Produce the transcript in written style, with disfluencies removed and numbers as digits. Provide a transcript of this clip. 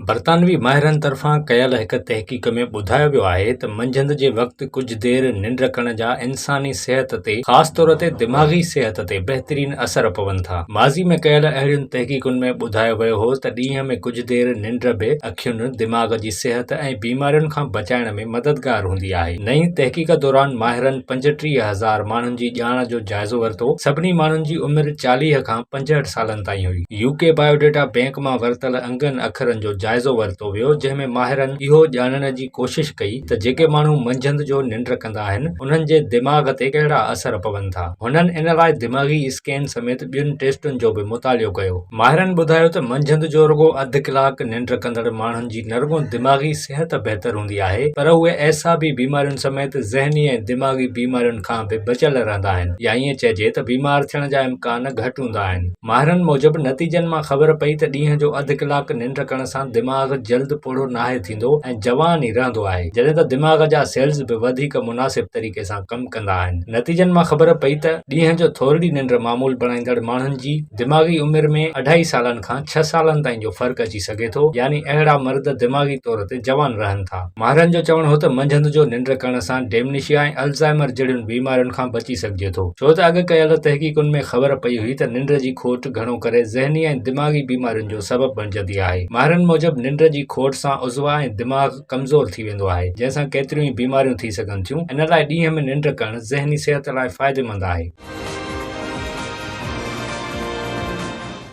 برطانوي ماهرن طرفان ڪيل هڪ تحقيق ۾ ٻڌايو ويو آهي ته منجهند جي وقت ڪجهه دير ننڊ ڪرڻ جا انساني صحت تي خاص طور تي دماغي صحت تي بهترين اثر پون ٿا. ماضي ۾ ڪيل اهڙين تحقيقن ۾ ٻڌايو ويو هو ته ڏينهن ۾ ڪجهه دير ننڊ به اکين، دماغ جي صحت ۽ بيمارين کان بچائڻ ۾ مددگار هوندي آهي. نئين تحقيق دوران ماهرن 35,000 ماڻهن جي ڄاڻ جو جائزو ورتو، سڀني ماڻهن جي عمر 40 کان 65 سالن تائين هئي. يو ڪي بايوڊيٽا بئنڪ مان ورتل انگن اکرن جو جائزو ورتو ويو جنهن ۾ ماهرن اهو ڄاڻڻ جي ڪوشش ڪئي ته جيڪي ماڻهو منجهند جو ننڊ ڪندا آهن انهن جي دماغ تي ڪهڙا اثر پون ٿا. هنن ان لاء دماغي اسڪين سميت ٻين ٽيسٽن جو به مطالعو ڪيو. ماهرن ٻڌايو ته منجهند جو رڳو اڌ ڪلاڪ ننڊ ڪندڙ ماڻهن جي نه رڳو دماغي صحت بهتر هوندي آهي پر اهي اعصابي بيمارين سميت ذهني ۽ دماغي بيمارين کان به بچيل رهندا آهن يا ائين چئجي ته بيمار ٿيڻ جا امڪان گهٽ هوندا آهن. ماهرن موجب نتيجن مان خبر پئي ته ڏينهن جو اڌ ڪلاڪ ننڊ ڪرڻ سان دماغ جلد پوڙهو ناهي ٿيندو ۽ جوان ئي رهندو آهي جڏهن ته دماغ جا سيلز به وڌيڪ مناسب طريقي سان ڪم ڪندا آهن. نتيجن مان خبر پئي ته ڏينهن جو ٿورڙي ننڊ معمول بڻائيندڙ ماڻهن جي دماغي عمر ۾ اڍائي سالن کان ڇهه سالن تائين جو فرق اچي سگهي ٿو يعني اهڙا مرد دماغي طور تي جوان رهن ٿا. ماهرن جو چوڻ هو ته منجهند جو ننڊ ڪرڻ سان ڊيمنشيا ۽ الزائمر جهڙين بيمارين کان بچي سگهجي ٿو، ڇو ته اڳ ڪيل تحقيقن ۾ خبر پئي هئي ته ننڊ جي کوٽ گهڻو ڪري ذهني ۽ دماغي بيمارين جو سبب بڻجندي آهي. ماهرن موجب ننڊ جي کوٽ سان عضوا ۽ دماغ ڪمزور ٿي ويندو آهي، جنهن سان ڪيتريون ئي بيماريون ٿي سگهن ٿيون، ان لاء ڏينهن ۾ ننڊ ڪرڻ ذهني صحت لاء فائديمند آهي.